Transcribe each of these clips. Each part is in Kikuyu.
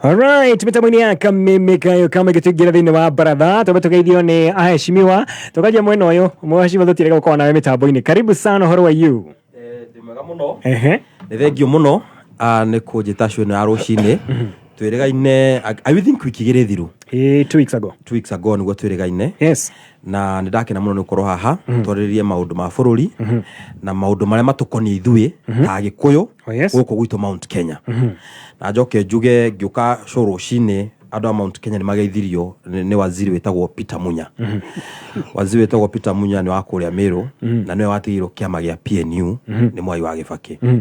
Alright, mĩtambo-inĩ ya kameme kayo kama gĩtũingĩra thĩinĩ wa baratha twambe tũgeithio nĩ aheshimiwa tũkanjia mwena ũyũ mheshimiwa tũtirega gũkorwo nawe mĩtambo-inĩ. Karibu sana, ũhoro wa you? Ndĩ mwega mũno. Ehe. Nĩ thengio mũno nĩ kũnjĩta show ĩno ya rũcinĩ. Twĩrĩgaine, I think wiki igĩrĩ thiru. 2 weeks ago. 2 weeks ago nĩguo twĩrĩgaine. Na nĩ ndakena mũno nĩ gũkorwo haha twarĩrĩrie maũndũ ma bũrũri na maũndũ marĩa matũkoniĩ ithuĩ ta Agĩkũyũ gũkũ gwitũ Mount Kenya. Na njoke njuge ngĩũka show rũcinĩ, andũ a Mount Kenya nĩ mageithirio nĩ waziri wĩtagwo Peter Munya. Waziri wĩtagwo Peter Munya nĩ wa kũrĩa Meru na nĩwe watigĩirwo kĩama gĩa PNU nĩ Mwai wa Gĩbakĩ.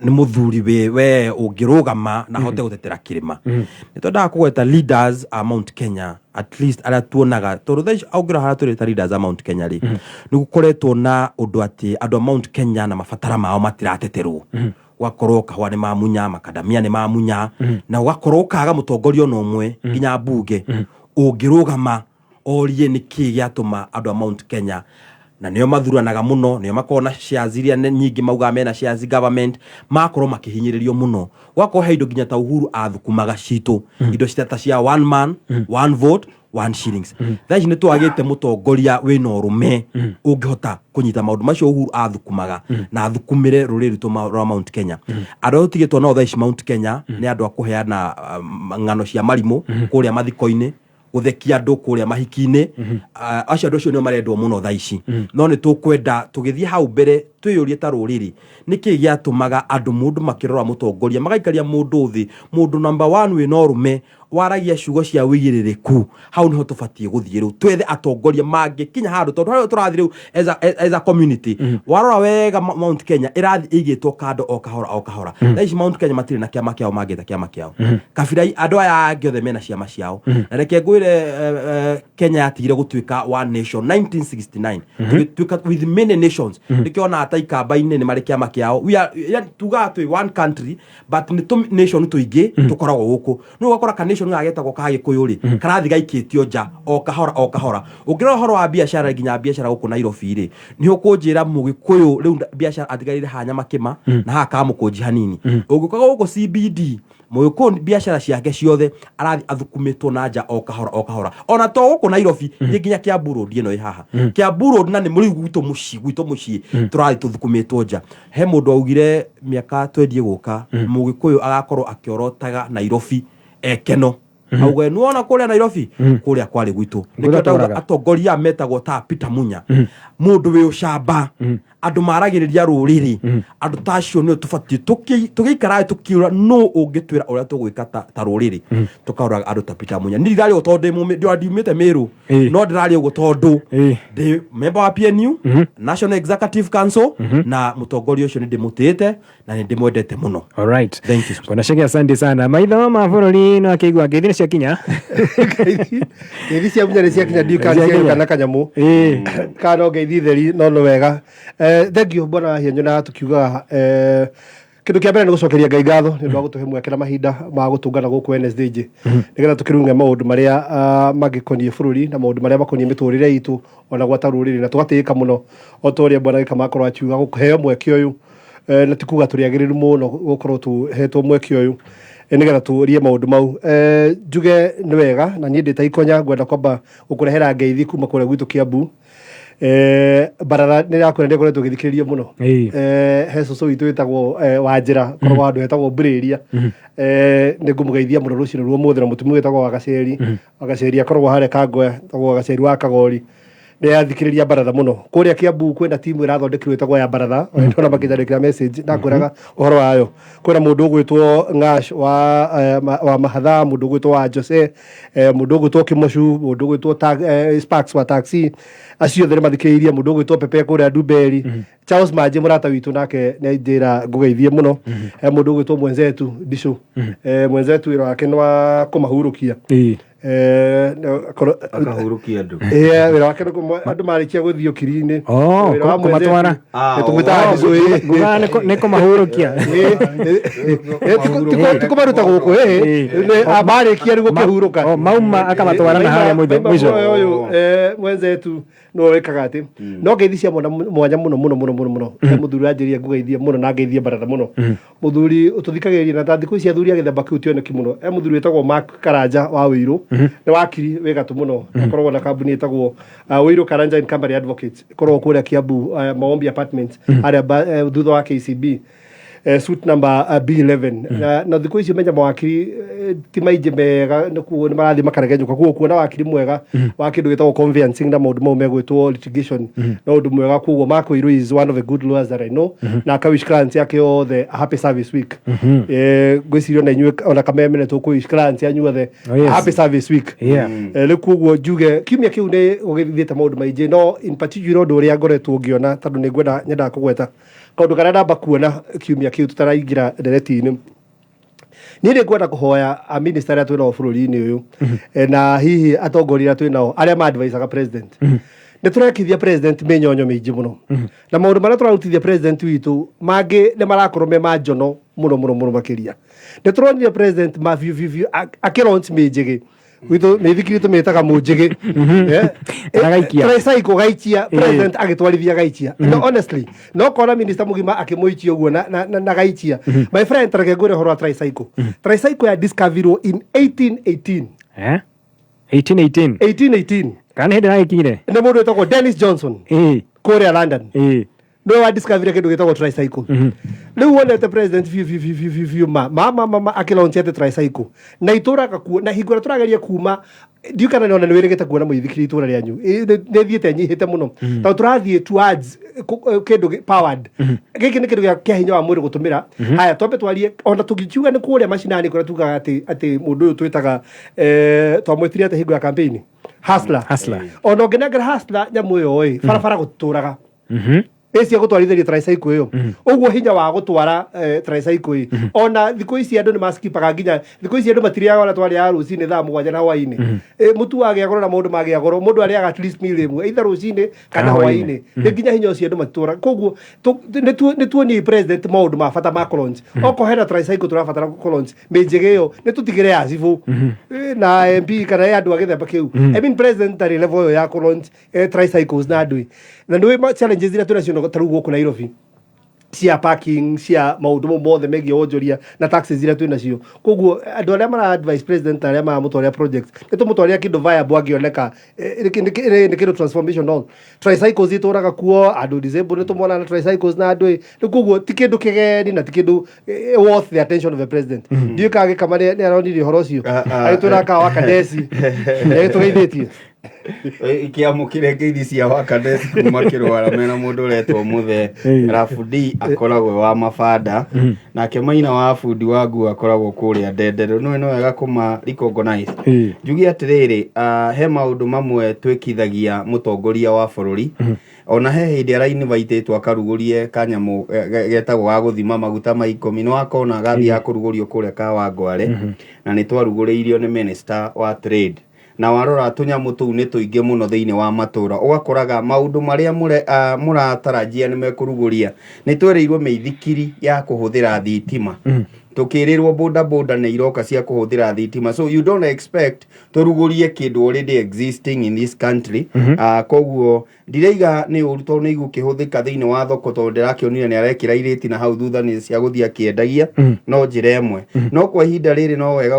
Nĩ mũthuri wĩ we ũngĩrũgama na ahote gũtetera kĩrĩma. Nĩ twendaga kũgweta leaders a Mount Kenya, at least arĩa tuonaga, tondũ thaa ici ũngĩrora harĩa tũrĩ ta leaders a Mount Kenya rĩ, nĩ gũkoretwo na ũndũ atĩ andũ a Mount Kenya na mabatara mao matirateterwo. Gũgakorwo kahũa nĩ mamunya, makadamia nĩ mamunya, na gũgakorwo ũkaga mũtongoria ona ũmwe nginya mbunge ũngĩrũgama orie nĩ kĩĩ gĩatũma andũ a Mount Kenya, na nĩo mathuranaga mũno, nĩo makoragwo na shares iria nyingĩ, maugaga mena shares government, makorwo makĩhinyĩrĩrio mũno. Gũgakorwo he indo nginya ta Uhuru athukumaga citũ, indo ta cia one man, one vote, one shillings. Thaa ici nĩ twagĩte mũtongoria wĩna ũrũme ũngĩhota kũnyita maũndũ macio Uhuru athukumaga na athukumĩre rũrĩrĩ rwitũ rwa Mount Kenya. Andũ arĩa tũtigĩtwo nao thaa ici Mount Kenya nĩ andũ a kũheana ng'ano cia marimũ kũrĩa mathiko-inĩ, gũthekia andũ kũrĩa mahiki-inĩ. Acio andũ acio nĩo marendwo mũno thaa ici. No nĩ tũkwenda tũgĩthiĩ hau mbere twĩyũrie ta rũrĩrĩ, nĩkĩ gĩatũmaga andũ mũndũ makĩrora mũtongoria magaikaria mũndũ thĩ, mũndũ number one wĩna ũrũme, waragia ciugo cia wĩigĩrĩrĩku? Hau niho tũbatiĩ gũthiĩ rĩu, twethe atongoria mangĩkinya handũ, tondũ harĩa tũrathiĩ rĩu as a community, warora wega, Mount Kenya ĩrathiĩ ĩigĩtwo kando o kahora o kahora. Thaa ici Mount Kenya matirĩ na kĩama kĩao mangĩta kĩama kĩao. Kabira andũ aya angĩ othe mena ciama ciao. Na reke ngwĩre, Kenya yatigire gũtuĩka one nation 1969, tũgĩtuĩka with many nations. Nĩkĩo onaga ta Ikamba-inĩ nĩ marĩ kĩama kĩao. We are, yani, tugaga twĩ one country but nĩ tũ nation tũingĩ tũkoragwo gũkũ. No ũgakora ka nation gaka getagwo ka Gĩkũyũ rĩ, karathiĩ gaikĩtio nja o kahora o kahora. Ũngĩrora ũhoro wa biacara, nginya biacara gũkũ Nairobi rĩ, nĩ ũkũnjĩra Mũgĩkũyũ rĩu biacara atigarire haha Nyamakĩma na haha Kamũkũnji hanini. Ũngĩũka gũkũ CBD, Mũgĩkũyũ biacara ciake ciothe arathiĩ athukumĩtwo na nja o kahora o kahora. Ona to gũkũ Nairobi, thiĩ nginya Kiambu Road ĩno ĩ haha, Kiambu Road, na nĩ mũrĩu gwitũ mũciĩ, gwitũ mũciĩ tũrathiĩ tũthukumĩtwo nja. He mũndũ augire mĩaka 20 gũka, Mũgĩkũyũ agakorwo akĩorotaga Nairobi ekeno, auge nĩwona kũrĩa Nairobi kũrĩa kwarĩ gwitũ. Nĩkĩo ndauga tũraga. Atongoria aya metagwo ta Peter Munya, mũndũ wĩ ũcamba, andũ maragĩrĩria rũrĩrĩ, andũ ta acio nĩo tũbatiĩ tũgĩikara thĩ tũkiũra nũ ũngĩtwĩra ũrĩa tũgwĩka ta rũrĩrĩ. Tũkaroraga andũ ta Peter Munya. Niĩ ndirarĩ ũguo tondũ ndiumĩte Mĩrũ, no ndĩrarĩ ũguo tondũ ndĩ member wa PNU National Executive Council, na mũtongoria ũcio nĩ ndĩmũtĩĩte na nĩ ndĩmwendete mũno. Alright. Thank you. Bwana Shege, asante sana. Maitho ma bũrũri no akĩigua ngeithi nĩ ciakinya. Ngeithi cia Munya nĩ ciakinya, ndiũ kana Ciakinya. ciakinya kana kanyamũ kana no ngeithi theri, no nĩ wega. Thank you bwana Hianyũ. Na tukiugaga kĩndũ kĩa mbere nĩ gũcokeria Ngai ngatho nĩ ũndũ wa gũtũhe mweke na mahinda ma gũtũngana gũkũ NSDJ nĩgetha tũkĩrunge maũndũ marĩa mangĩkoniĩ bũrũri na maũndũ marĩa makoniĩ mĩtũrĩre itũ ona gwata rũrĩrĩ, na tũgatĩĩka mũno o ta ũrĩa bwana Gĩkama akorwo akiuga gũkũheo mweke ũyũ. Na ti kuga tũrĩ agĩrĩru mũno gũkorwo tũhetwo mweke ũyũ nĩgetha tũrie maũndũ mau. Njuge nĩ wega na niĩ ndĩ ta Ikonya ngwenda kwamba gũkũrehera ngeithi kuma kũrĩa gwitũ Kiambu. Barara nĩ yakwĩra nĩ ĩkoretwo ĩgĩthikĩrĩrio mũno. He cũcũ witũ wĩtagwo Wanjĩra, koragwo handũ hetagwo Mbũrĩria. Nĩ ngũmũgeithia mũno rũcinĩ rwa ũmũthĩ, na mũtumia wĩtagwo Wagaceri. Wagaceri akoragwo harĩa Kangoya, etagwo Wagaceri wa Kagori, nĩ athikĩrĩria baratha mũno kũrĩa Kiambu. Kwĩna timu ĩrathondekirwo ĩtagwo ya baratha, ndona makĩnjandĩkĩra message ndakwĩraga ũhoro wayo. Kwĩna mũndũ ũgwĩtwo Ngash wa Mahatha, mũndũ ũgwĩtwo wa Jose, mũndũ ũgwĩtwo Kĩmocu, mũndũ ũgwĩtwo Sparks wa taxi, acio othe nĩ mathikĩrĩirie. Mũndũ ũgwĩtwo Pepe kũrĩa Ndumberi, Charles Manji mũrata witũ nake nĩ njĩra ngũgeithie mũno. He mũndũ ũgwĩtwo mwenzetu Ndicũ, mwenzetu wĩra wake nĩ wa kũmahurũkia. Akahurũkia andũ. Ĩĩ, wĩra wake nĩ andũ marĩkia gũthiĩ ũkiri-inĩ. Oh, Wĩra wa kũmatwara. mwenzetu. Ah, Nĩ tũmwĩtaga oh. ndicũ, ĩĩ. Ngugaga nĩ kũmahurũkia. Ti kũmaruta gũkũ, ĩĩ. Nĩ, marĩkia rĩu gũkĩhurũka. Oh, mauma akamatwara na harĩa Mauma mũico. muoyo ũyũ, mwenzetu nĩwe wĩkaga atĩ no ngeithi cia mwana mwanya mũno mũno mũno mũno mũno. He mũthuri wanjĩrire ngugeithie mũno na ngeithie baratha mũno, mũthuri ũtũthikagĩrĩria na ta thikũ ici athuri a gĩthemba kĩu tioneki mũno. He mũthuri wĩtagwo Mark Karanja wa Wĩirũ, nĩ wakiri wĩ gatũ mũno, akoragwo na kambuni ĩtagwo Wĩirũ Karanja and Company Advocates, ĩkoragwo kũrĩa Kiambu, Maombi Apartments harĩa thutha wa KCB, suit number B11. Na thikũ ici menya mawakiri ti maingĩ mega, nĩ kuo nĩ marathiĩ makaregenyũka, kuo kuona wakiri mwega wa kĩndũ gĩtagwo conveyancing na maũndũ mau megwĩtwo litigation no ũndũ mwega. Koguo Mark Wĩirũ is one of the good lawyers that I know, na aka wish clients yake othe a happy service week. Ngwĩciria ona inyuĩ ona Kameme nĩ tũkũ wish clients yanyu othe Oh, yes. a happy service week. Rĩu koguo njuge kiumia kĩu nĩ gũgĩthiĩte maũndũ maingĩ, no in particular ũndũ ũrĩa ngoretwo ngĩona, tondũ nĩ ngwenda nyendaga kũgweta kaũndũ karĩa ndamba kuona kiumia kĩu tũtaraingĩra ndereti-inĩ. Niĩ nĩ ngwenda kũhoya a minister arĩa twĩnao bũrũri-inĩ ũyũ, na hihi atongoria arĩa twĩnao arĩa ma-advisaga president. Nĩ tũrekithia president mĩnyonyo mĩingĩ mũno, na maũndũ marĩa tũrarutithia president witũ mangĩ nĩ marakorwo me ma njono mũno mũno mũno makĩria. Nĩ tũronire president ma biũ biũ biũ akĩ-launch mĩnjĩgĩ gwitũ, mĩithikiri tũmĩtaga mũnjĩgĩ. Na gaikia. Tricycle gaikia, president agĩtwarithia gaikia. No honestly, no kona minister mũgima akĩmũikia ũguo na gaikia. My friend, tareke ngwĩre ũhoro wa tricycle. Tricycle ya discoverirwo in 1818. Eh? 1818? 1818. Kana nĩ hĩndĩ ragĩkinyire? Nĩ mũndũ wĩtagwo Dennis Johnson kũrĩa London, nĩwe wa discovery kĩndũ gĩtagwo tricycle. Rĩu wonete president biũ biũ biũ biũ biũ biũ ma ma ma ma ma akĩlaunch atĩ tricycle na itũraga kuo, na hingo ĩrĩa tũrageria kuma, ndiũ kana nĩona nĩ wĩrĩgĩte kuona mũithikiri itũra rĩanyu. Nĩ thiĩte nyihĩte mũno tondũ tũrathiĩ towards kĩndũ powered. Gĩkĩ nĩ kĩndũ kĩa hinya wa mwĩrĩ gũtũmĩra. Haya, twambe twarie, ona tũngĩkiuga nĩ kũrĩa macinani kũrĩa tugaga atĩ mũndũ ũyũ twĩtaga, twamwĩtire atĩ hingo ya campaign, hustler. Hustler. Ona ũngĩnengera hustler nyamũ ĩyo ĩ barabara gũtũraga ĩcia gũtwarithĩria tricycle ĩyo ũguo hinya wa gũtwara, tricycle ĩ ona thikũ ici andũ nĩ maskipaga, nginya thikũ ici andũ matirĩaga ona twarĩaga rũcinĩ thaa 7 na hwainĩ. Mũtu wagĩa goro na maũndũ magĩa goro, mũndũ arĩaga at least meal ĩmwe either rũcinĩ kana Kana hwainĩ. hwainĩ. Nĩ nginya hinya ũcio andũ matitũra. Koguo nĩ tuonie president maũndũ ma bata ma kũlaunch. Okorwo hena tricycle tũrabatara kũlaunch mĩnjĩgĩ ĩyo, nĩ tũtigĩre ya cibũ na MP kana ya andũ a gĩthemba kĩu. I mean, president ndarĩ level ĩyo ya kũlaunch tricycles na andũ ĩ. Na nĩ challenges iria twĩnacio ta rĩu gũkũ Nairobi cia parking, cia maũndũ mau mothe megiĩ wonjoria na taxes iria twĩ nacio. Koguo andũ arĩa mara advise president na arĩa maramũtwarĩra project, nĩ tũmũtwarĩra kĩndũ viable angĩoneka, nĩ kĩndũ transformational. Tricycles itũraga kuo, andũ disabled nĩ tũmonaga na tricycles na andũ ĩ. Rĩu koguo ti kĩndũ kĩgeni na ti kĩndũ worth the attention of the president. Ndiũĩ kana Gĩkama nĩ aronire ũhoro ũcio. Agĩtwĩra kawa kadeci nĩ agĩtũgeithĩtie. Ikiamũkĩre ngeithi cia wakadesi kuma kĩrwara mena mũndũ ũretwo Mũthe Rafudi, akoragwo wa mabanda, nake Maina wa bundi wa nguo akoragwo kũrĩa Ndenderũ. Nĩwe nĩ wega kũma recognize. Njuge atĩrĩrĩ, he maũndũ mamwe twĩkithagia mũtongoria wa bũrũri. Ona he hĩndĩ arainvitĩtwo akarugũrie kanyamũ getagwo ga gũthima maguta ma 10, nĩ wakona gathiaga kũrugũrio kũrĩa Kawangware, na nĩ twarugũrĩirio nĩ minister wa trade. Na warora tũnyamũ tũu nĩ tũingĩ mũno thĩinĩ wa matũra, ũgakoraga maũndũ marĩa mũratarajia nĩ mekũrugũria. Nĩ twereirwo mĩithikiri ya kũhũthĩra thitima, tũkĩrĩrwo boda boda nĩ iroka cia kũhũthĩra thitima, so you don't expect tũrugũrie kĩndũ already existing in this country. Koguo ndiraiga nĩ ũru tondũ nĩ igũkĩhũthĩka thĩinĩ wa thoko, tondũ ndĩrakĩonire nĩ arekĩra irĩti na hau thutha nĩ cia gũthiĩ akĩendagia, no njĩra ĩmwe. No kwa ihinda rĩrĩ no wega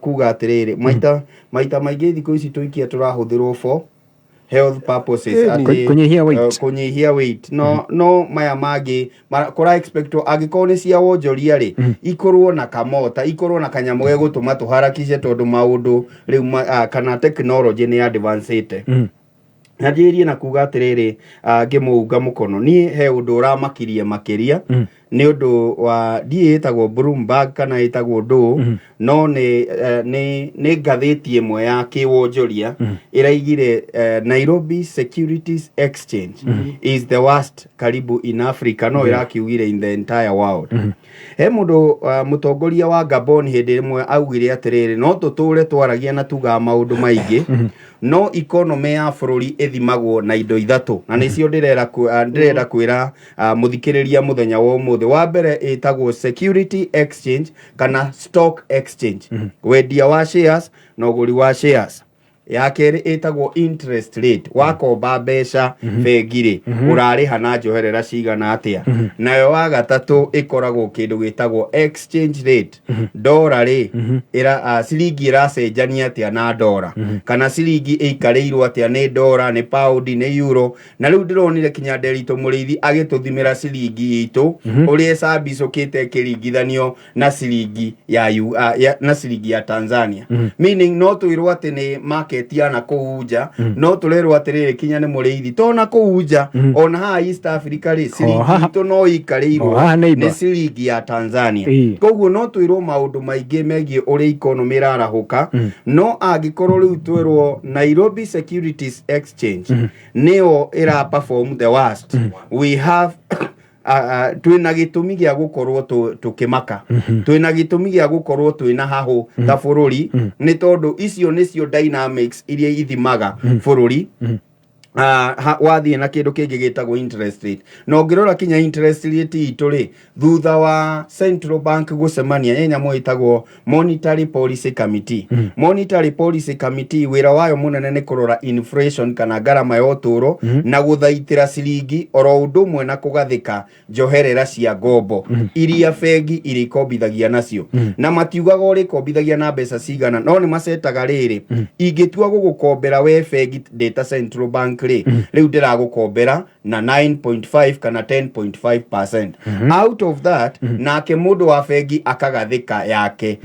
kuga atĩrĩrĩ, maita maingĩ thikũ ici tũikia tũrahũthĩrwo for health purposes, atĩ, Kũnyihia weight. Kũnyihia weight. No maya mangĩ kũra expect angĩkorwo nĩ cia wonjoria rĩ, ikorwo na kamota, ikorwo na kanyamũ gegũtũma tũharakice, tondũ maũndũ rĩu kana technology nĩ advanced. Na njĩrie na kuga atĩrĩrĩ, ngĩmũunga mũkono, niĩ he ũndũ ũramakirie makĩria. Nĩ ũndũ wa ndiĩ ĩtagwo Bloomberg kana ĩtagwo ndũ, no nĩ ngathĩti ĩmwe ya kĩwonjoria ĩraigire Nairobi Securities Exchange is the worst karibu in Africa, no ĩrakiugire in the entire world. He mũndũ mũtongoria wa Gabon hĩndĩ ĩmwe augire atĩrĩrĩ, no tũtũre twaragia na tugaga maũndũ maingĩ, no economy ya bũrũri ĩthimagwo na indo ithatũ, na nĩcio ndĩrenda kwĩra mũthikĩrĩria mũthenya wa ũmũthĩ. Wa mbere ĩtagwo security exchange kana stock exchange, wendia wa shares na ũgũri wa shares. Ya kerĩ ĩtagwo interest rate, wakomba mbeca bengi rĩ, ũrarĩha na njoherera cigana atĩa? Nayo wa gatatũ ĩkoragwo kĩndũ gĩtagwo exchange rate, ndora rĩ, ciringi ĩracenjania atĩa na ndora, kana ciringi ĩikarĩirwo atĩa nĩ ndora, nĩ pound, nĩ euro? Na rĩu ndĩronire kinya Nderitũ Mũrĩithi agĩtũthimĩra ciringi itũ ũrĩa ĩcambicũkĩte ĩkĩringithanio na ciringi ya, na ciringi ya Tanzania, meaning no twĩrwo atĩ nĩ market ya na kũu nja, no tũrerwo atĩrĩrĩ kinya nĩ Mũrĩithi to na kũu nja, ona haha East Africa rĩ, ciringi itũ no ĩikarĩirwo O haha neighbor. nĩ ciringi ya Tanzania. Koguo no twĩrwo maũndũ maingĩ megiĩ ũrĩa economy ĩrarahũka, no angĩkorwo rĩu twĩrwo Nairobi Securities Exchange nĩyo ĩra perform the worst, we have twĩna gĩtũmi gĩa gũkorwo tũkĩmaka, twĩna gĩtũmi gĩa gũkorwo twĩna hahũ ta bũrũri, nĩ tondũ icio nĩcio dynamics iria ithimaga bũrũri. Wathiĩ na kĩndũ kĩngĩ gĩtagwo interest rate, na ũngĩrora kinya interest rate itũ rĩ, thutha wa central bank gũcemania, ĩ nyamũ ĩtagwo Monetary Policy Committee. Monetary Policy Committee wĩra wayo mũnene nĩ kũrora inflation kana ngarama ya ũtũũro na gũthaitĩra ciringi, oro ũndũ ũmwe na kũgathĩka njoherera cia ngombo iria bengi irĩkombithagia nacio, na matiugaga ũrĩkombithagia na mbeca cigana, no nĩ macetaga rĩrĩ, ingĩtua gũgũkombera we bengi ndĩ ta central bank rĩ, rĩu ndĩragũkombera na 9.5 kana 10.5%. Out of that, nake mũndũ wa bengi akagathĩka yake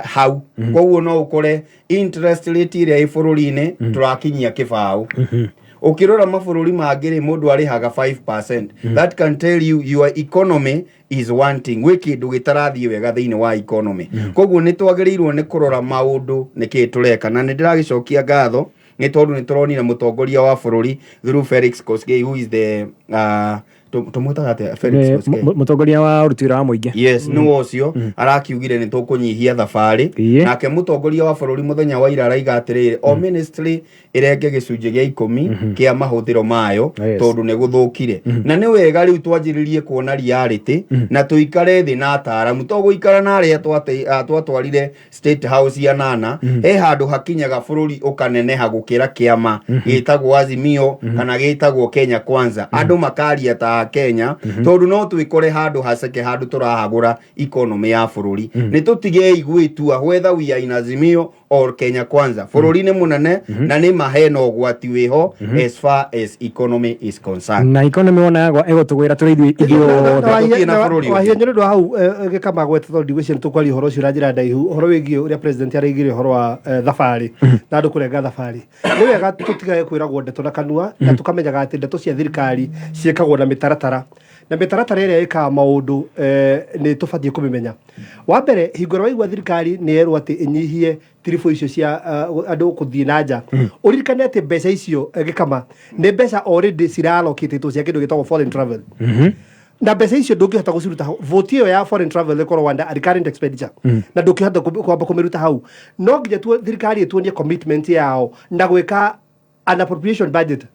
hau. Koguo no ũkore interest rate ĩrĩa ĩ bũrũri-inĩ tũrakinyia kĩbaũ. Ũkĩrora mabũrũri mangĩ rĩ, mũndũ arĩhaga 5%. That can tell you your economy is wanting, gwĩ kĩndũ gĩtarathiĩ wega thĩinĩ wa economy. Koguo nĩ twagĩrĩirwo nĩ kũrora maũndũ nĩkĩĩ tũreka, na nĩ ndĩragĩcokia ngatho nĩ tondũ nĩ tũronire mũtongoria wa bũrũri through Felix Koskei, who is the tũmwĩtaga atĩa Felix Koskei? Mũtongoria wa ũruti wĩra wa mũingĩ. Yes, nĩwe ũcio arakiugire nĩ tũkũnyihia thabarĩ. Nake mũtongoria wa bũrũri mũthenya wa ira araiga atĩrĩrĩ, o ministry ĩrenge gĩcunjĩ gĩa 10 kĩa mahũthĩro mayo, tondũ nĩ gũthũkire. Na nĩ wega rĩu twanjĩrĩrie kuona reality na tũikare thĩ na ataramu, to gũikara na arĩa twatwarire State House ya nana. He handũ hakinyaga bũrũri ũkaneneha gũkĩra kĩama gĩtagwo Azimio kana gĩtagwo Kenya Kwanza, andũ makaria ta Kenya, tondũ no twĩkore handũ haceke, handũ tũrahagũra economy ya bũrũri. Nĩ tũtigei gwĩtua whether we are in Azimio or Kenya Kwanza. Bũrũri nĩ mũnene na nĩ ma hena ũgwati wĩho as far as economy is concerned. Na economy wona ĩgũtũgwĩra tũrĩ ithuĩ ithuothe. Gũtirĩ na bũrũri ũngĩ. Wahinya nĩ ũndũ wa hau gĩkama gweta, tondũ ndigwĩciria nĩ tũkwaria ũhoro ũcio na njĩra ndaihu, ũhoro wĩgiĩ ũrĩa president araigire ũhoro wa thabarĩ na andũ kũrenga thabarĩ. Nĩ wega tũtigage kwĩragwo ndeto na kanua, na tũkamenyaga atĩ ndeto cia thirikari ciĩkagwo na mĩtaratara, na mĩtaratara ĩrĩa ĩkaga maũndũ nĩ tũbatiĩ kũmĩmenya. Wa mbere, hingo ĩrĩa waigua thirikari nĩ yerwo atĩ ĩnyihie tiribũ icio cia andũ kũthiĩ na nja, ũririkane atĩ mbeca icio, gĩkama, nĩ mbeca already ciralocatĩtwo cia kĩndũ gĩtagwo foreign travel, na mbeca icio ndũngĩhota gũciruta hau. Vote ĩyo ya foreign travel ĩkorwo under recurrent expenditure, na ndũngĩhota kwamba kũmĩruta hau. No nginya thirikari ĩtuonie commitment yao na gwĩka an appropriation budget,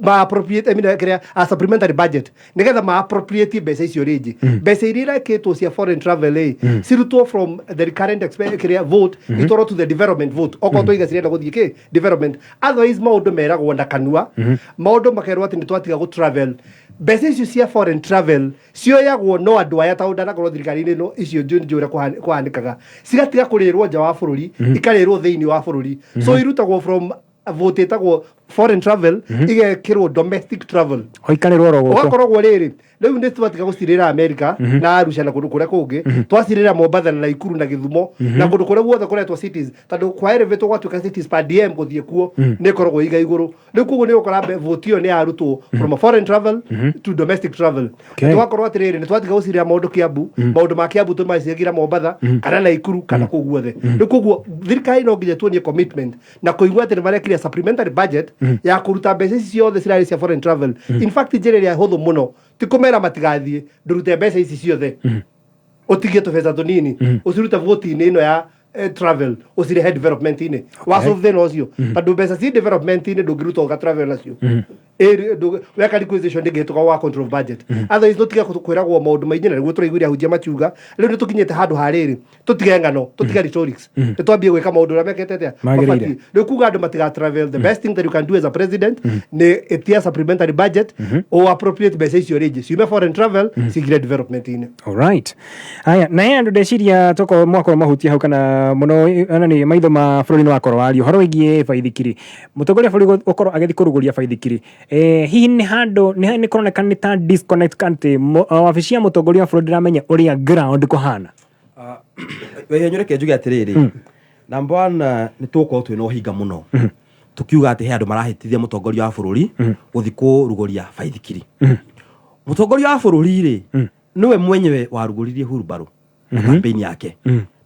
ma appropriate, I mean, kĩrĩa a supplementary budget, nigetha ma appropriate mbeca icio rĩngĩ. Mbeca iria irekĩtwo cia foreign travel ĩ cirutwo from the recurrent kĩrĩa vote, itwarwo to the development vote, okorwo twaiga cirenda gũthiĩ kĩ development. Otherwise maũndũ meragwo na kanua, maũndũ makerwo atĩ nĩ twatiga gũ travel. Mbeca icio cia foreign travel cioyagwo no andũ aya, tondũ ndanakorwo thirikari-inĩ ĩno, icio njũĩ njũĩ ũrĩa kũhanĩkaga, cigatiga kũrĩrwo nja wa bũrũri, ikarĩrwo thĩinĩ wa bũrũri. So irutagwo from vote ĩtagwo Foreign travel igekĩrwo domestic travel. Oikarĩrwo oro gũkũ. Ũgakoragwo rĩrĩ, rĩu nĩ twatiga gũcirĩra America na Arusha na kũndũ kũrĩa kũngĩ, twacirĩra Mombatha na Naikuru na Gĩthumo na kũndũ kũrĩa guothe kũretwo cities, tondũ kwa elevate gwatuĩka cities per diem gũthiĩ kuo nĩ ĩkoragwo iga igũrũ. Rĩu koguo nĩ ũgũkora vote ĩyo nĩ yarutwo from a foreign travel to domestic travel. Tũgakorwo atĩrĩrĩ, nĩ twatiga gũcirĩra maũndũ Kiambu, maũndũ ma Kiambu tũmaciragira Mombatha kana Naikuru kana kũu guothe. Rĩu koguo thirikari no nginya tuonie commitment na kũigua atĩ nĩ marekire supplementary budget ya kũruta mbeca ici ciothe cirarĩ cia foreign travel. In fact, njĩra ĩrĩa hũthũ mũno ti kũmera matigathiĩ, ndũrute mbeca ici ciothe, ũtigie tũbeca tũnini, ũcirute voti-inĩ ĩno ya travel, ũcirehe development-inĩ wa solve thĩna ũcio, tondũ mbeca ci development-inĩ ndũngĩruta ũga travel nacio. Weka requisition ndĩngĩhĩtũka wa control budget. Otherwise tũtige kwĩragwo maũndũ maingĩ, na nĩguo tũraiguire ahunjia makiuga rĩu nĩ tũkinyĩte handũ ha rĩrĩ, tũtige ng'ano, tũtige rhetorics, nĩ twambie gwĩka maũndũ ũrĩa mekĩte atĩa. Magĩrĩire. Mabatiĩ. Rĩu kuga andũ matiga travel, the best thing that you can do as a president nĩ ĩtia supplementary budget o appropriate mbeca icio rĩngĩ ciume foreign travel cingire development-inĩ. Alright. Haya, na he andũ ndeciria tokorwo mwakorwo mahutia hau kana mũno ona nĩ maitho ma bũrũri nĩ wakorwo waria ũhoro wĩgiĩ baithikiri, mũtongoria wa bũrũri gũkorwo agĩthiĩ kũrugũria baithikiri, hihi nĩ handũ nĩ kũroneka nĩ ta disconnect atĩ wabici ya mũtongoria wa bũrũri ndĩramenya ũrĩa ground kũhana? Wehenyu, reke njuge atĩrĩrĩ, number one, nĩ tũgũkorwo twĩna ũhinga mũno tukiuga atĩ he andũ marahĩtithia mũtongoria wa bũrũri gũthiĩ kũrugũria baithikiri. Mũtongoria wa bũrũri rĩ, nĩwe mwenyewe warugũririe hurumbarũ na campaign yake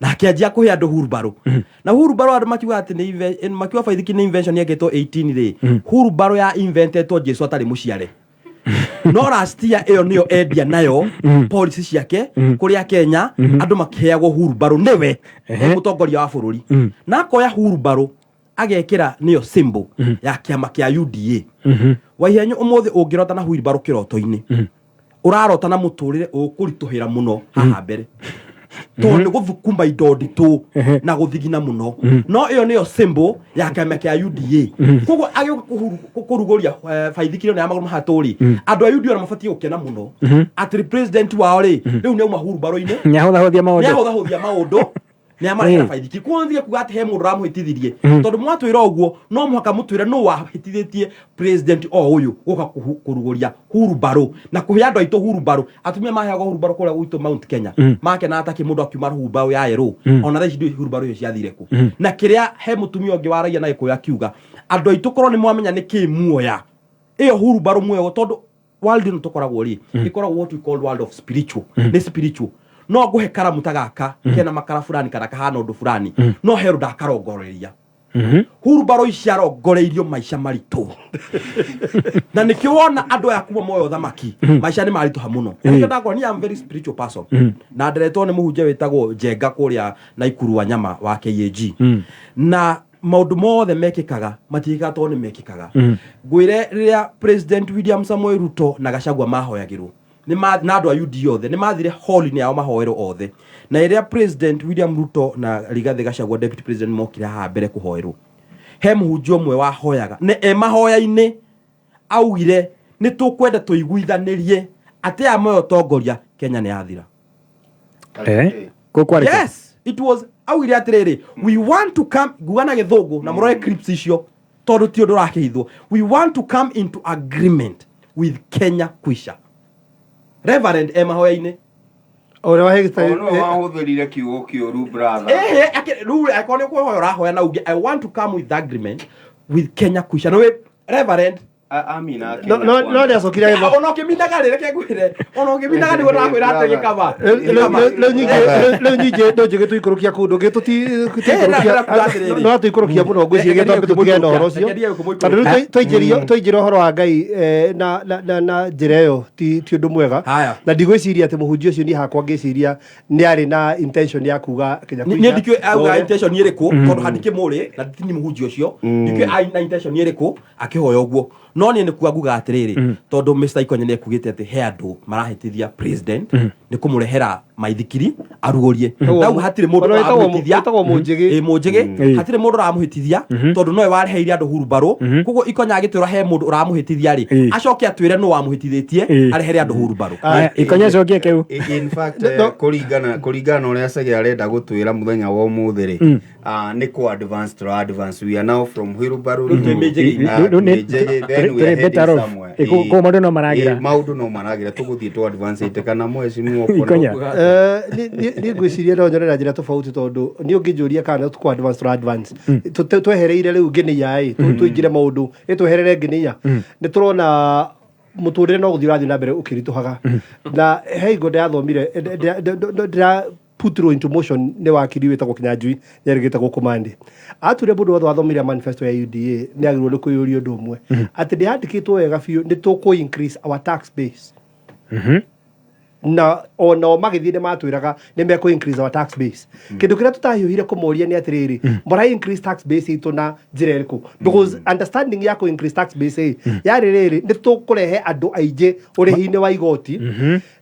na akĩanjia kũhe andũ hurumbarũ, na hurumbarũ andũ makiuga atĩ nĩ makiuga baithikiri nĩ invention yekĩtwo 18 rĩ, hurumbarũ ya inventetwo Jesu atarĩ mũciare, no last year ĩyo nĩyo endia nayo policy ciake kũrĩa Kenya, andũ makĩheagwo hurumbarũ nĩwe e mũtongoria wa bũrũri, na akoya hurumbarũ agekĩra nĩyo symbol ya kĩama kĩa UDA. Waihenyu, ũmũthĩ ũngĩrota na hurumbarũ kĩroto-inĩ, ũrarota na mũtũrĩre ũkũritũhĩra mũno haha mbere, tondũ nĩ gũthukuma indo nditũ na gũthigina mũno, no ĩyo nĩyo symbol ya kĩama kĩa UDA. Koguo agĩũka kũrugũria baithikiri ĩno ya magũrũ mahatũ rĩ, andũ a UDA ona mabatiĩ gũkena mũno atĩ president wao rĩ, rĩu nĩ auma hurumbarũ-inĩ. Nĩahũthahũthia maũndũ. Nĩahũthahũthia maũndũ, nĩ amarehera baithikiri. Koguo nthige kuga atĩ he mũndũ ũramũhĩtithirie, tondũ mwatwĩra ũguo no mũhaka mũtwĩre nũ wahĩtithĩtie president o ũyũ gũka kũrugũria hurumbarũ na kũhe andũ aitũ hurumbarũ. Atumia maheagwo hurumbarũ kũrĩa gwitũ Mount Kenya, makenaga takĩ mũndũ akiuma hurumbarũ ya yerũ. Ona thaa ici ndiũĩ hurumbarũ ĩyo ciathire kũ. Na kĩrĩa he mũtumia ũngĩ waragia na Gĩkũyũ akiuga andũ aitũ korwo nĩ mwamenya nĩ kĩ muoya ĩyo hurumbarũ muoyo, tondũ world ĩno tũkoragwo rĩ, ĩkoragwo what we call world of spiritual, nĩ spiritual. No ngũhe karamu ta gaka kena makara fulani kana kahana ũndũ fulani, no he ũndũ ndakarongoreria. Hurumbarũ ici arongoreirio maica maritũ, na nĩkĩo wona andũ aya kuma moyo thamaki maica nĩ maritũha mũno. Na nĩkĩo ndakora niĩ am very spiritual person, na nderetwo nĩ mũhunjia wĩtagwo Njenga kũrĩa Naikuru wa nyama wa KAG, na maũndũ mothe mekĩkaga matiĩkaga tondũ nĩ mekĩkaga. Ngwĩre, rĩrĩa President William Samoei Ruto na Gachagua mahoyagĩrwo na andũ a UDA othe nĩ mathire hall-inĩ yao mahoerwo othe, na rĩrĩa President William Ruto na Rigathĩ Gachagua, deputy president, mokire haha mbere kũhoerwo, he mũhunjia ũmwe wahoyaga na e mahoya-inĩ augire nĩ tũkwenda tũiguithanĩrie atĩ aya moya ũtongoria Kenya nĩ yathira. Kũu kwarĩ kũ? Yes, it was augire atĩrĩrĩ, "We want to come," nguga na Gĩthũngũ na mũrore clips icio tondũ ti ũndũ ũrakĩhithwo, "We want to come into agreement with Kenya Kwisha." Reverend e mahoya-inĩ. Ũrĩa wahĩgĩte. O no wahũthĩrire kiugo kĩũru, brother. Ehe, rĩu angĩkorwo nĩ kũhoya ũrahoya na uge, "I want to come with agreement with Kenya Kwisha," nĩ reverend. Amina. No nĩ acokire agĩtho. Ona ũkĩminaga rĩ, reke ngwĩre, ona ũkĩminaga nĩguo ndĩrakwĩra atĩ gĩkaba. Rĩu nyingĩ no njĩgĩ tũikũrũkia kũndũ ngĩ no tũikũrũkia mũno, ngwĩciria twambe tũtigane na ũhoro ũcio, tondũ rĩu twaingĩra ũhoro wa Ngai na njĩra ĩyo ti ũndũ mwega. Haya. Na ndigwĩciria atĩ mũhunjia ũcio, niĩ hakwa ngĩciria nĩ arĩ na intention ya kuga Kenya niĩ Kwisha. ndikĩũĩ auga intention ĩrĩkũ, tondũ handikĩmũrĩ na nditini mũhunjia ũcio, ndikĩũĩ na intention ĩrĩkũ akĩhoya ũguo. No No niĩ nĩ kuga nguga atĩrĩrĩ, tondũ Mr Ikonye nĩ ekugĩte atĩ he andũ marahĩtithia president nĩ kũmũrehera maithikiri arugũrie. Ndauga hatirĩ mũndũ Ona wĩtagwo ũramũhĩtithia. wĩtagwo Mũnjĩgĩ. Ĩ, Mũnjĩgĩ. Hatirĩ mũndũ ũramũhĩtithia, tondũ nowe wareheire andũ hurumbarũ. Koguo Ikonya agĩtwĩra he mũndũ ũramũhĩtithia rĩ, acoke atwĩre nũ wamũhĩtithĩtie arehere andũ hurumbarũ. Aya, Ikonya, cokia kĩu. In fact, kũringana na ũrĩa Chege arenda gũtwĩra mũthenya wa ũmũthĩ rĩ, nĩ kũ advance tũra advance. We are now from wheelbarrow to Twĩ mĩnjĩgĩ. Rĩu mĩnjĩgĩ, then we tũrĩ are heading better off. somewhere. Kũguo maũndũ no maragĩra. Maũndũ no maragĩra, tũgũthiĩ tũ advance ĩte kana mheshimiwa. Ikonya. Niĩ ngwĩciria no nyone na njĩra tofauti, tondũ niĩ ũngĩnjũria kana tũkũ advance, tũra advance. Twehereire rĩu nginia ĩ, tũingĩre maũndũ ĩ, tweherere nginia, nĩ tũrona mũtũrĩre no gũthiĩ ũrathiĩ na mbere ũkĩritũhaga. Na he hingo ndĩrathomire, ndĩra put through into motion nĩ wakiri wĩtagwo Kinyanjui, nĩarĩgĩte gũkũ Mandi. Ature mũndũ wothe wathomire manifesto ya UDA nĩ agĩrĩirwo nĩ kwĩyũria ũndũ ũmwe, atĩ ndĩyandĩkĩtwo wega biũ nĩ tũkũ increase our tax base. Na onao magĩthiĩ nĩ matwĩraga nĩ mekũ increase our tax base. Kĩndũ kĩrĩa tũtahiũhire kũmoria nĩ atĩrĩrĩ, mũra increase tax base itũ na njĩra ĩrĩkũ? Because understanding ya kũ increase tax base ĩ yarĩ rĩrĩ, nĩ tũkũrehe andũ aingĩ ũrĩhi-inĩ wa igoti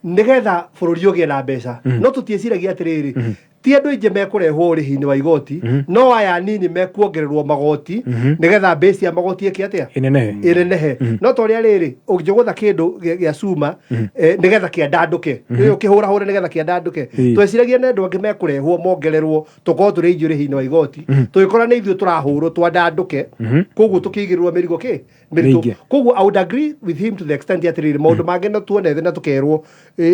nĩgetha bũrũri ũgĩe na mbeca. No tũtiĩciragia atĩrĩrĩ, ti andũ aingĩ mekũrehwo ũrĩhi-inĩ wa igoti, no aya anini mekuongererwo magoti nĩgetha base ya magoti ĩke atĩa? Ĩnenehe. Ĩnenehe. No ta ũrĩa rĩrĩ, ũngĩgũtha kĩndũ gĩa cuma, nĩgetha kĩandandũke, ũkĩhũrahũre nĩgetha kĩandandũke. Tweciragia nĩ andũ angĩ mekũrehwo mongererwo, tũkorwo tũrĩ aingĩ ũrĩhi-inĩ wa igoti. Tũgĩkora nĩ ithuĩ tũrahũrwo twandandũke, koguo tũkĩigĩrĩrwo mĩrigo kĩ mĩritũ. Mĩingĩ. Koguo I would agree with him to the extent atĩrĩrĩ, maũndũ mangĩ no tuone thĩ na tũkerwo,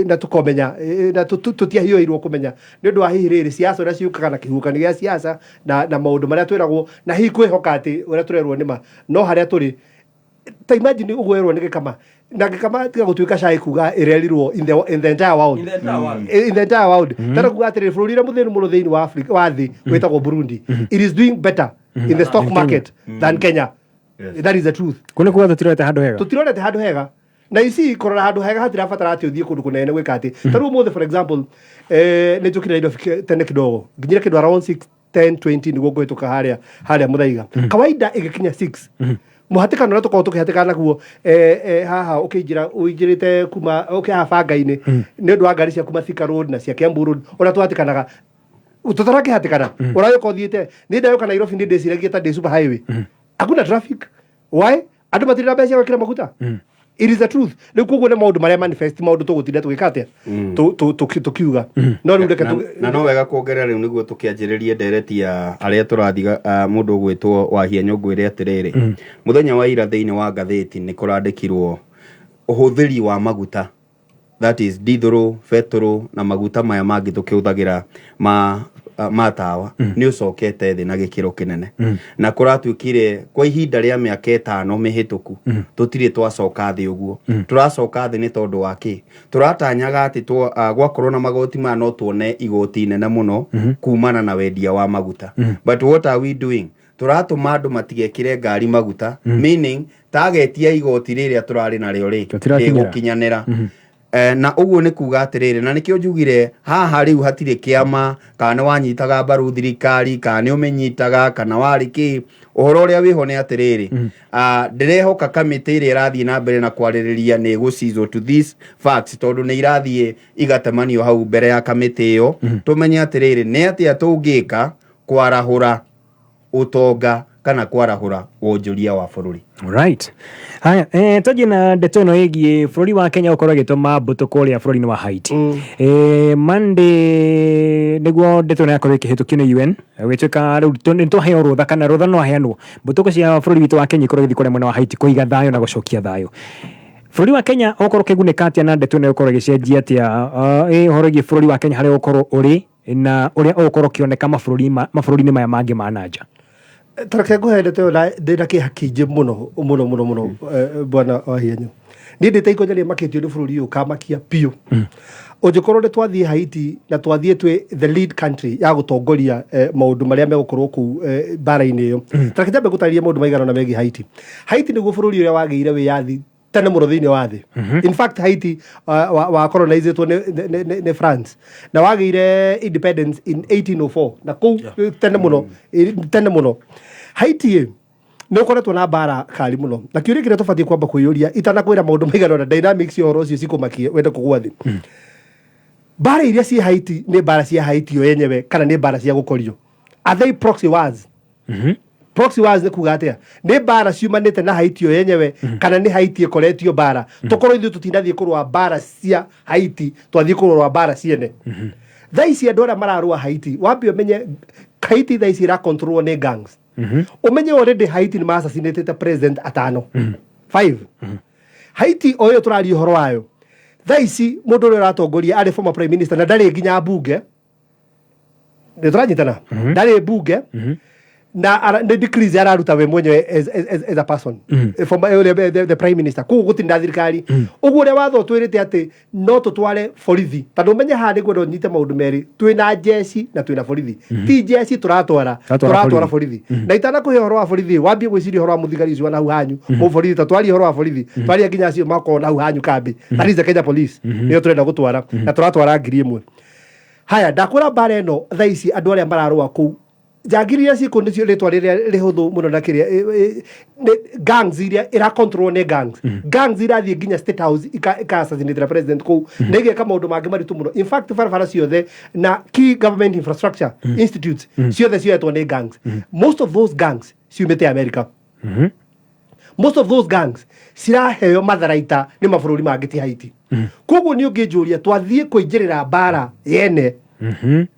na tũkomenya, na tũtiahiũhĩirwo kũmenya nĩ ũndũ wa hihi rĩrĩ siasa ũrĩa ciũkaga na kĩhuhũkanio gĩa siasa na maũndũ marĩa twĩragwo, na hihi kwĩhoka atĩ ũrĩa tũrerwo nĩ ma. No harĩa tũrĩ, ta imagine ũguo werwo nĩ Gĩkama, na Gĩkama tiga gũtuĩka cai kuga ĩrerirwo in the entire world. In the entire world. In the entire world. Tara kuga atĩrĩrĩ, bũrũri ũrĩa mũthĩni mũno thĩinĩ wa Africa, wa thĩ, wĩtagwo Burundi, it is doing better in the stock market than Kenya. That is the truth. Kũ nĩ kuga tũtirorete handũ hega. Tũtirorete handũ hega. Na ici kũrora handũ hega hatirabatara atĩ ũthiĩ kũndũ kũnene gwĩka atĩ. Ta rĩu ũmũthĩ, for example, nĩ njũkire Nairobi tene kidogo, nginyire kĩndũ around 6 10 20 nĩguo ngũhĩtũka harĩa Mũthaiga. Kawaida ĩgĩkinya 6, mũhatĩkano ũrĩa tũkoragwo tũkĩhatĩkana naguo, haha ũkĩingĩra ũingĩrĩte kuma ũkĩ haha banga-inĩ nĩ ũndũ wa ngari cia kuma Thika Road na cia Kiambu Road, ũrĩa tũhatĩkanaga, tũtarakĩhatĩkana ũragĩũka ũthiĩte. Nĩ ndayũka Nairobi, nĩ ndĩciragia ta ndĩ super highway, hakuna traffic. Why? Andũ matirĩ na mbeca cia gwĩkĩra maguta. It is the truth. Rĩu koguo nĩ maũndũ marĩa manifest, maũndũ tũgũtinda tũgĩka atĩa, tũkiuga. No rĩu reke Na no wega kuongerera rĩu nĩguo tũkĩanjĩrĩrie ndereti ya arĩa tũrathiga. Mũndũ ũgwĩtwo Wahianyũ, ngwĩre atĩrĩrĩ, mũthenya wa ira thĩinĩ wa ngathĩti nĩ kũrandĩkirwo ũhũthĩri wa maguta, that is dithũrũ, betũrũ na maguta maya mangĩ tũkĩhũthagĩra ma tawa, nĩ ũcokete thĩ na gĩkĩro kĩnene, na kũratuĩkire kwa ihinda rĩa mĩaka 5 mĩhĩtũku tũtirĩ twacoka thĩ ũguo. Tũracoka thĩ nĩ tondũ wa kĩ? Tũratanyaga atĩ gwakorwo na magoti maya no tuone igoti inene mũno kumana na wendia wa maguta. But what are we doing? Tũratũma andũ matigekĩre ngari maguta, meaning target ya igoti rĩrĩa tũrarĩ narĩo rĩ Tũtirakinyĩra. rĩgũkinyanĩra. Na ũguo nĩ kuga atĩrĩrĩ, na nĩkĩo njugire haha rĩu hatirĩ kĩama, kana nĩ wanyitaga mbaru thirikari, kana nĩ ũmĩnyitaga, kana warĩ kĩ, ũhoro ũrĩa wĩho nĩ atĩrĩrĩ, ndĩrehoka kamĩtĩ ĩrĩa ĩrathiĩ na mbere na kwarĩrĩria nĩ ĩgũcizwo to these facts, tondũ nĩ irathiĩ igatemanio hau mbere ya kamĩtĩ ĩyo, tũmenye atĩrĩrĩ, nĩ atĩa tũngĩka kwarahũra ũtonga kana kwarahũra wonjoria wa bũrũri. Right. Haya, twanjie na ndeto ĩno ĩgiĩ bũrũri wa Kenya gũkorwo ĩgĩtũma mbũtũ kũrĩa bũrũri-inĩ wa Haiti. Monday nĩguo ndeto ĩno yakorwo ĩkĩhĩtũkio nĩ UN, gũgĩtuĩka rĩu nĩ twaheo rũtha, kana rũtha no aheanwo mbũtũ cia bũrũri witũ wa Kenya ikorwo igĩthiĩ kũrĩa mwena wa Haiti kũiga thayũ na gũcokia thayũ. Bũrũri wa Kenya ũgũkorwo ũkĩgunĩka atĩa na ndeto ĩno ĩgũkorwo ĩgĩcenjia atĩa ũhoro wĩgiĩ bũrũri wa Kenya harĩa ũgũkorwo ũrĩ na ũrĩa ũgũkorwo ũkĩoneka mabũrũri-inĩ maya mangĩ ma nanja? Tareke ngũhe ndeto ĩyo na ndĩna kĩeha kĩingĩ mũno mũno mũno mũno, bwana Wahianyũ. Niĩ ndĩ ta ikonya rĩmakĩtio nĩ bũrũri ũyũ ũkamakia biũ. Ũngĩkorwo nĩ twathiĩ Haiti na twathiĩ twĩ the lead country ya gũtongoria maũndũ marĩa megũkorwo kũu, mbara-inĩ ĩyo. Tareke njambe gũtarĩria maũndũ maigana ũna megiĩ Haiti. Haiti nĩguo bũrũri ũrĩa wagĩire wĩyathi tene mũno thĩinĩ wa thĩ. In fact, Haiti wa colonizĩtwo nĩ France na wagĩire independence in 1804, na kũu tene mũno, tene mũno. Haiti ĩ Nĩ ũkoretwo na mbara kari mũno, na kĩũria kĩrĩa tũbatiĩ kwamba kwĩyũria itanakwĩra maũndũ maigana ũna, dynamics ya ũhoro ũcio cikũmakie wende kũgwa thĩ. Mbara iria ciĩ Haiti nĩ mbara cia Haiti yo yenyewe kana nĩ mbara cia gũkorio? Are they proxy wars? Proxy wars nĩ kuga atĩa? Nĩ mbara ciumanĩte na Haiti yo yenyewe kana nĩ Haiti ĩkoretio mbara? Tũkorwo ithuĩ tũtinathiĩ kũrũa mbara cia Haiti, twathiĩ kũrũa mbara ciene. Thaa ici andũ arĩa mararũa Haiti, wambe ũmenye Haiti thaa ici ĩracontrolwo nĩ gangs. Ũmenye already Haiti nĩ maassassinated president atano, five. Haiti o ĩyo tũraria ũhoro wayo thaa ici, mũndũ ũrĩa ũratongoria arĩ former prime minister na ndarĩ nginya mbunge. Nĩ tũranyitana? Ndarĩ mbunge na nĩ decrease araruta we mwenyewe as a person. Former, ũrĩa the prime minister, koguo gũtirĩ na thirikari. Ũguo ũrĩa watho twĩrĩte atĩ no tũtware borithi, tondũ ũmenye haha nĩguo ũnyite maũndũ merĩ: twĩna njeci na twĩna borithi. Ti njeci tũratwara. Tũratwara. Tũratwara borithi. Na itanakũhe ũhoro wa borithi, wambie gwĩciria ũhoro wa mũthigari ũcio wa na hau hanyu. Mũborithi ta twarie ũhoro wa borithi, twarie nginya acio makorwo na hau hanyu kambi. That is the Kenya Police, nĩyo tũrenda gũtwara, na tũratwara 1000. Haya, ndakwĩra mbara ĩno thaa ici andũ arĩa mararũa kũu, njangiri iria ciĩkũ nĩcio rĩtwa rĩrĩa rĩhũthũ mũno na kĩrĩa nĩ gangs iria ĩracontrol nĩ gangs. Gangs irathiĩ nginya State House ika assassinate president kũu na igeka maũndũ mangĩ maritũ mũno. In fact, barabara ciothe na key government infrastructure institutes ciothe cioetwo nĩ gangs. Most of those gangs ciumĩte America. Most of those gangs ciraheo matharaita nĩ mabũrũri mangĩ, ti Haiti. Koguo nĩ ũngĩnjũria twathiĩ kũingĩrĩra mbara yene,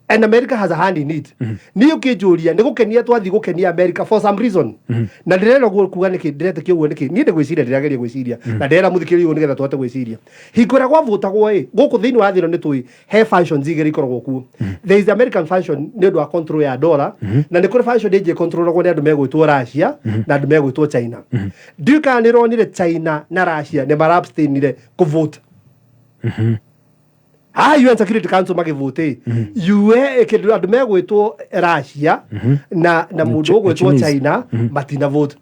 and America has a hand in it. Nĩ ũkĩnjũria nĩ gũkenia twathiĩ gũkenia America for some reason, na ndĩrera ũguo kuga nĩkĩ ndĩretĩkia ũguo nĩkĩ. Niĩ nĩ gwĩciria ndĩrageria gwĩciria na ndĩrera mũthikĩrĩria ũguo nĩgetha tũhote gwĩciria. Hingo ĩrĩa gwavũtagwo ĩ gũkũ thĩinĩ wa thĩ ĩno, nĩ tũĩ he functions igĩrĩ ikoragwo kuo. There is the American function nĩ ũndũ wa control ya dollar, na nĩ kũrĩ function ĩngĩ ĩcontrolagwo nĩ andũ megwĩtwo Russia na andũ megwĩtwo China. Ndiũĩ kana nĩ ronire China na Russia nĩ mara-abstainire kũvote haha UN Security Council magĩvote. UE kĩndũ andũ megwĩtwo Russia na mũndũ ũgwĩtwo Chinese. China matina vote.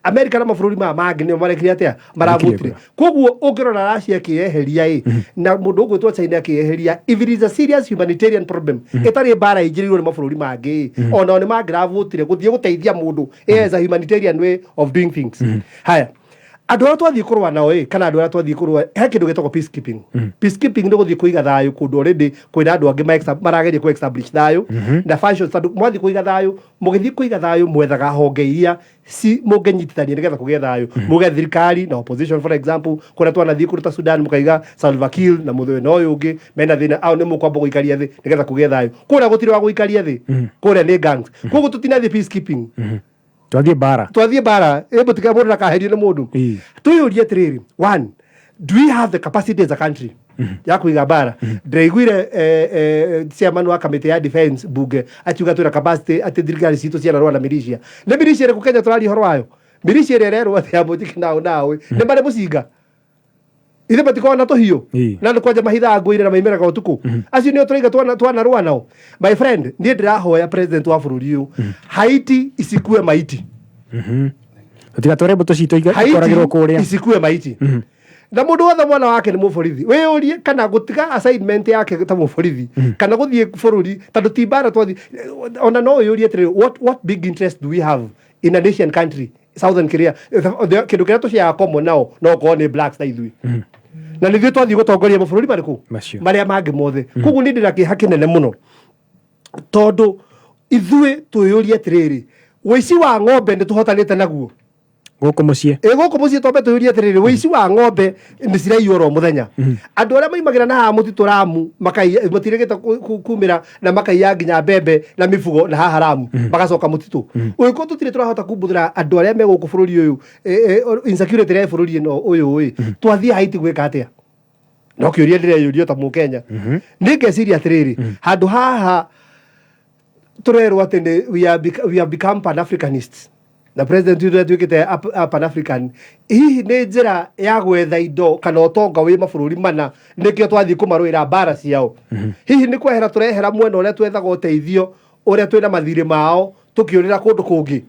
America na mabũrũri maya mangĩ nĩo marekire atĩa? Maravotire. Koguo ũngĩrora Russia ĩkĩyeheria ĩ na mũndũ ũgwĩtwo China akĩyeheria, if it is a serious humanitarian problem ĩtarĩ mbara ĩingĩrĩirwo nĩ mabũrũri mangĩ ĩ, onao nĩ mangĩravotire gũthiĩ gũteithia mũndũ as a humanitarian way of doing things. Haya, andũ arĩa twathiĩ kũrũa nao ĩ, kana andũ arĩa twathiĩ kũrũa, he kĩndũ gĩtagwo peacekeeping. Peacekeeping nĩ gũthiĩ kũiga thayũ kũndũ already kwĩna andũ angĩ marageria kũ establish thayũ na functions, tondũ mwathiĩ kũiga thayũ, mũgĩthiĩ kũiga thayũ mwethaga honge iria ci mũngĩnyitithania nĩgetha kũgĩe thayũ, muge thirikari na opposition. For example, kũrĩa twanathiĩ kũruta Sudan, mũkaiga Salva Kiir na mũthĩ na ũyũ ũngĩ mena thĩna au, nĩ mũkwamba gũikaria thĩ nĩgetha kũgĩe thayũ. Kũrĩa gũtirĩ wa gũikaria thĩ, kũrĩa nĩ gangs. Koguo tũtinathiĩ peacekeeping. Twathiĩ mbara. Twathiĩ mbara ĩ, mũtiga mũndũ ndakaherio nĩ mũndũ. Twĩyũrie atĩrĩrĩ: one, do we have the capacity as a country ya kũiga mbara? Ndĩraiguire chairman wa kamĩtĩ ya defense bunge akiuga twĩna capacity, atĩ thirikari citũ cianarũa na militia. Nĩ militia ĩrĩkũ Kenya tũraria ũhoro wayo? Militia ĩrĩa ĩrerwo atĩ ya mũnjiki nao nao nĩ marĩ mũcinga ithe matikoragwo na tũhiũ na nĩ kwanja mahithaga ngũire na maimĩraga ũtukũ. Acio nĩo tũraiga twanarũa nao? My friend, niĩ ndĩrahoya president wa bũrũri ũyũ, Haiti isikue maiti. Tũtigatware mbũtũ citũ ikoragĩrwo kũrĩa. Isikue maiti na mũndũ wothe mwana wake nĩ mũborithi, wĩyũrie kana gũtiga assignment yake ta mũborithi kana gũthiĩ bũrũri, tondũ ti mbara twathi. Ona no wĩyũrie atĩrĩrĩ, what big interest do we have in an Asian country, Southern Korea? Kĩndũ kĩrĩa tũciaga common nao no korwo nĩ blacks ta ithuĩ, na nithuĩ twathiĩ gũtongoria mabũrũri marĩkũ? Macio. Marĩa mangĩ mothe. Koguo niĩ ndĩna kĩeha kĩnene mũno, tondũ ithuĩ twĩyũrie atĩrĩrĩ, ũici wa ng'ombe nĩ tũhotanĩte naguo gũkũ mũciĩ. Ĩ gũkũ mũciĩ, twambe tũyũrie atĩrĩrĩ, ũici wa ng'ombe nĩ ciraiywo oro mũthenya. Andũ arĩa maimagĩra na haha mũtitũ Ramu makaiya, matirĩgĩte kumĩra na makaiya nginya mbembe na mĩbugo na haha Ramu, magacoka mũtitũ. Ũngĩkorwo tũtirĩ tũrahota kumbuthũra andũ arĩa me gũkũ bũrũri ũyũ, insecurity ĩrĩa ĩ bũrũri ĩno ũyũ ĩ, twathiĩ Haiti gwĩka atĩa? No kĩũria ndĩreyũria ta mũkenya. Nĩ ngeciria atĩrĩrĩ, handũ haha tũrerwo atĩ nĩ we have become pan-Africanists na president witũ atuĩkĩte pan-African, hihi nĩ njĩra ya gwetha indo kana ũtonga wĩ mabũrũri mana nĩkĩo twathiĩ kũmarũĩra mbara ciao? Hihi nĩ kwehera tũrehera mwena ũrĩa twethaga ũteithio, ũrĩa twĩna mathirĩ mao, tũkĩũrĩra kũndũ kũngĩ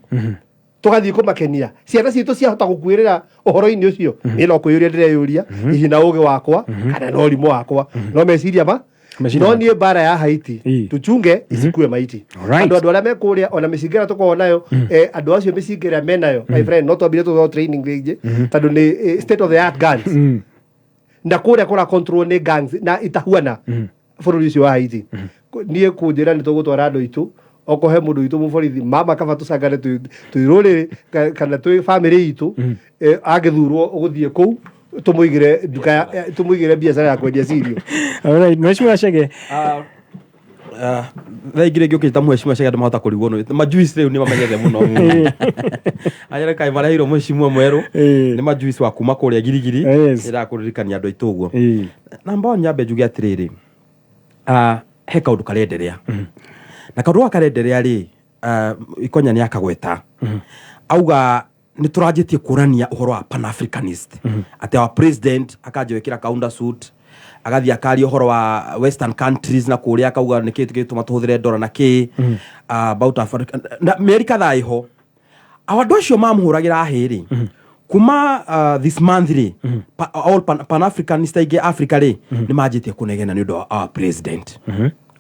tũgathiĩ kũmakenia? Ciana citũ ciahota gũkuĩrĩra ũhoro-inĩ ũcio? Niĩ no kwĩyũria ndĩreyũria, hihi na ũgĩ wakwa kana na ũrimũ wakwa, no meciria ma Meciria No maku. niĩ mbara ya Haiti tuchunge isikue maiti. Andũ arĩa me kũrĩa ona mĩcinga ĩrĩa tũkoragwo nayo, andũ acio mĩcinga ĩrĩa menayo, my friend, no twambire tũthoo training rĩngĩ tondũ nĩ state of the art guns na kũrĩa kũra control nĩ gangs na itahuana bũrũri ũcio wa Haiti. Niĩ kũnjĩra nĩ tũgũtwara andũ aitũ, okorwo he mũndũ witũ mũborithi mama, kaba tũcangane twĩ rũrĩrĩ kana twĩ bamĩrĩ itũ, angĩthurwo ũgũthiĩ kũu tũmũigĩre nduka tũmũigĩre biacara ya kwendia cirio. Alright, Mheshimiwa Chege. Thaa ingĩ rĩngĩ ũkĩta mheshimiwa Chege andũ mahota kũrigwo nĩ majuice rĩu nĩ mamenyete mũno anyere kaĩ mareheirwo mheshimiwa mwerũ. Nĩ majuice wa kuma kũrĩa Girigiri. Ĩraga kũririkania andũ aitũ ũguo. Namba one, nyambe njuge atĩrĩrĩ, he kaũndũ karenderea na kaũndũ gaka karenderea rĩ, Ikonya nĩ akagweta, auga nĩ tũranjĩtie kuonania ũhoro wa pan-africanist, atĩ our president akanjia gwĩkĩra counter suit, agathiĩ akaria ũhoro wa western countries na kũrĩa, akauga nĩ kĩĩ gĩtũma tũhũthĩre ndora na kĩ about Africa na mĩeri kadhaa ĩho andũ acio mamũhũragĩra hĩ rĩ kuma this month rĩ, all pan-africanist aingĩ Africa rĩ nĩ manjĩtie kũnegena nĩ ũndũ wa our president.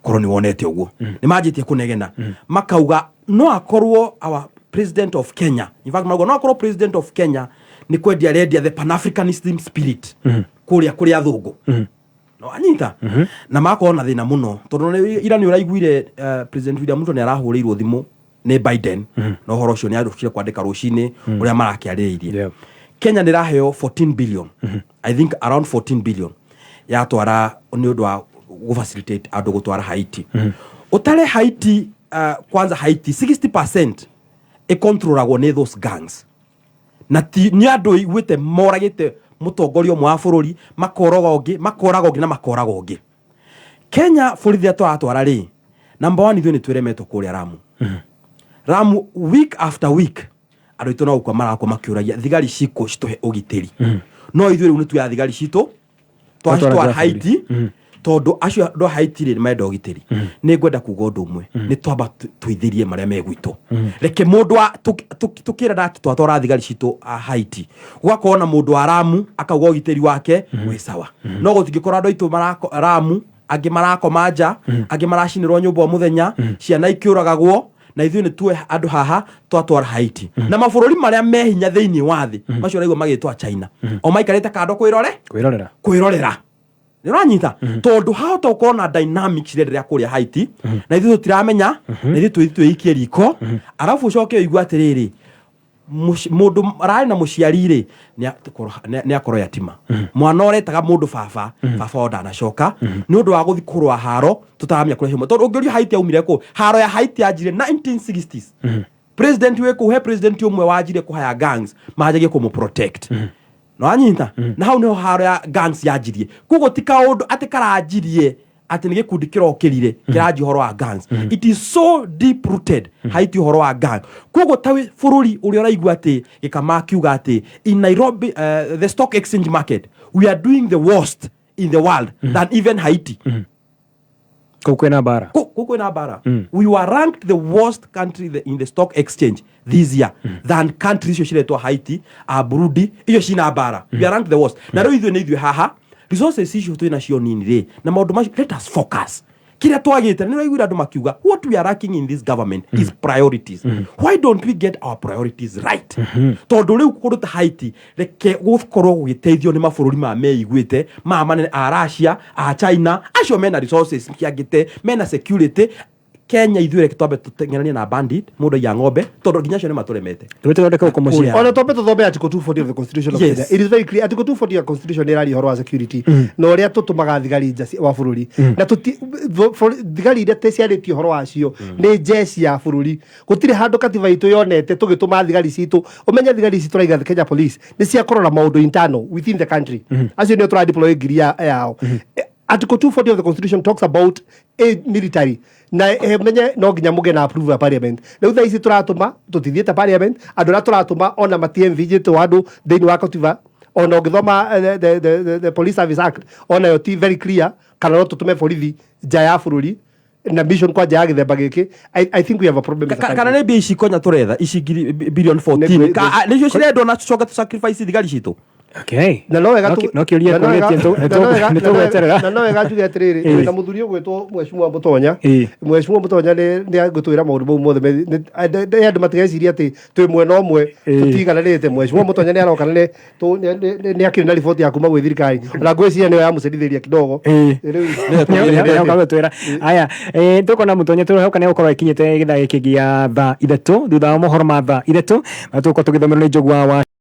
Korwo nĩ wonete ũguo, nĩ manjĩtie kũnegena makauga no akorwo our president of Kenya, in fact marauga no akorwo president of Kenya nĩ kwendia arendia the pan-africanism spirit kũrĩa kũrĩ athũngũ no anyita na makorwo na thĩna mũno tondũ ira nĩ ũraiguire President William Ruto nĩ arahũrĩirwo thimũ nĩ Biden na ũhoro ũcio nĩ arũkire kwandĩka rũcinĩ ũrĩa marakĩarĩrĩirie. Kenya nĩ ĩraheo 14 billion, I think around 14 billion, yatwara nĩ ũndũ wa gũfacilitate andũ gũtwara Haiti. Ũtare Haiti, kwanza Haiti 60% ĩkontrolagwo nĩ those gangs na ti nĩ andũ iguĩte moragĩte mũtongoria ũmwe wa bũrũri, makoraga ũngĩ, makoraga ũngĩ na makoraga ũngĩ. Kenya borithi ĩrĩa tũratwara rĩ, number one, ithuĩ nĩ twĩremetwo kũrĩa Ramu. Ramu week after week andũ aitũ no gũkua marakua makĩũragia thigari cikũ citũhe ũgitĩri, no ithuĩ rĩu nĩ tuoya thigari citũ twacitwara Twatwara Haiti tondũ acio andũ a Haiti rĩ nĩ marenda ũgitĩri. Nĩ ngwenda kuga ũndũ ũmwe, nĩ twamba tũithĩrie marĩa me gwitũ. Reke mũndũ wa tũkĩrana atĩ twatwara thigari citũ a Haiti, gũgakorwo na mũndũ wa Ramu akauga ũgitĩri wake wĩ sawa, no gũtingĩkorwo andũ aitũ Ramu angĩ marakoma nja, angĩ maracinĩrwo nyũmba o mũthenya, ciana ikĩũragagwo, na ithuĩ nĩ tuoe andũ haha twatwara Haiti. Na mabũrũri marĩa me hinya thĩinĩ wa thĩ macio ũraigua magĩtwa China o maikarĩte kando kwĩrore kwĩrorera. Kwĩrorera, nĩ ũranyita, tondũ hahota gũkorwo na dynamics irenderea kũrĩa Haiti na ithuĩ tũtiramenya, na ithuĩ twĩthi twĩikie riko, arabu ũcoke ũigue atĩrĩrĩ, mũndũ ararĩ na mũciari rĩ nĩ akorwo yatima, mwana ũretaga mũndũ baba, baba o ndanacoka nĩ ũndũ wa gũthi kũrũa haro tũtaramenya kũrĩa ciuma, tondũ ũngĩũrio Haiti yaumire kũ, haro ya Haiti yanjire 1960s. President wĩ kũu, he president ũmwe wanjire kũhaya gangs manjagie kũmũ protect, no anyita na hau niho haro ya gangs yanjirie. Koguo ti kaũndũ atĩ karanjirie atĩ nĩ gĩkundi kĩrokĩrire kĩranjia ũhoro wa gangs. It is so deep rooted Haiti ũhoro wa gang. Koguo ta bũrũri ũrĩa ũraigua atĩ gĩkama akiuga atĩ in Nairobi, the stock exchange market, we are doing the worst in the world than even Haiti. Kũu kwĩna mbara. Kũu kwĩna mbara. We were ranked the worst country in the stock exchange this year than countries icio ciretwo Haiti, Burundi, icio cina mbara. We are ranked the worst. Na rĩu ithuĩ nĩ ithuĩ haha resources icio twĩ nacio nini rĩ na maũndũ macio, let us focus kĩrĩa twagĩte. Nĩ ũraiguire andũ makiuga what we are lacking in this government is priorities. Why don't we get our priorities right? Tondũ rĩu kũndũ ta Haiti reke gũkorwo gũgĩteithio nĩ mabũrũri ma meiguĩte maya manene, a Russia, a China, acio mena resources kĩangĩte, mena security. Kenya ithuĩ reke twambe tũteng'eranie na bandit, mũndũ aiya ng'ombe, tondũ nginya acio nĩ matũremete. Tũgĩ tũthondeke gũkũ mũciĩ. Ona twambe tũthome article 240 of the Constitution of Kenya. It is very clear, article 240 ya constitution nĩ ĩraria ũhoro wa security na ũrĩa tũtũmaga thigari nja wa bũrũri na thigari iria ciarĩtie ũhoro wacio nĩ jeshi ya bũrũri. Gũtirĩ handũ katiba itũ yonete tũgĩtũma thigari citũ. Ũmenye thigari ici tũraiga Kenya Police nĩ cia kũrora maũndũ internal within the country, acio nĩo tũra deploy ngiri yao. Article 240 of the Constitution talks about a military na menye no nginya mũgĩe na approval ya parliament. Rĩu thaa ici tũratũma tũtithiĩte parliament, andũ arĩa tũratũma ona matienvijĩtwo handũ thĩinĩ wa katiba. Ona ũngĩthoma the Police Service Act, onayo ti very clear kana no tũtũme borithi nja ya bũrũri na mission kwa nja ya gĩthemba gĩkĩ. I think we have a problem as a Kana country. nĩ mbia ici konya tũretha ici ngiri billion 14 Nĩ nĩcio cirendwo na tũcoke tũ sacrifice thigari citũ. Okay. Na no wega No no kĩũria na no wega- kũrĩtie na no wega- nĩ tũgweterera. na no wega njuge atĩrĩrĩ, twĩna mũthuri ũgwĩtwo Mheshimiwa Mũtonya. Mheshimiwa Mũtonya nĩ angĩtwĩra maũndũ mau mothe andũ matigecirie atĩ twĩ mwena ũmwe tũtigananĩte. Mheshimiwa Mũtonya nĩ aroka na nĩ akĩrĩ na riboti ya kuma gwĩ thirikari, ona ngwĩciria nĩyo yamũcerithĩria kidogo. Rĩu Twĩra aya, tũkona Mũtonya tũrehoka nĩ gũkorwo ĩkinyĩte gĩthaa gĩkĩ gĩa thaa 3 thutha wa mohoro ma thaa 3 na tũgũkorwo tũgĩthomerwo nĩ Njũgũa wa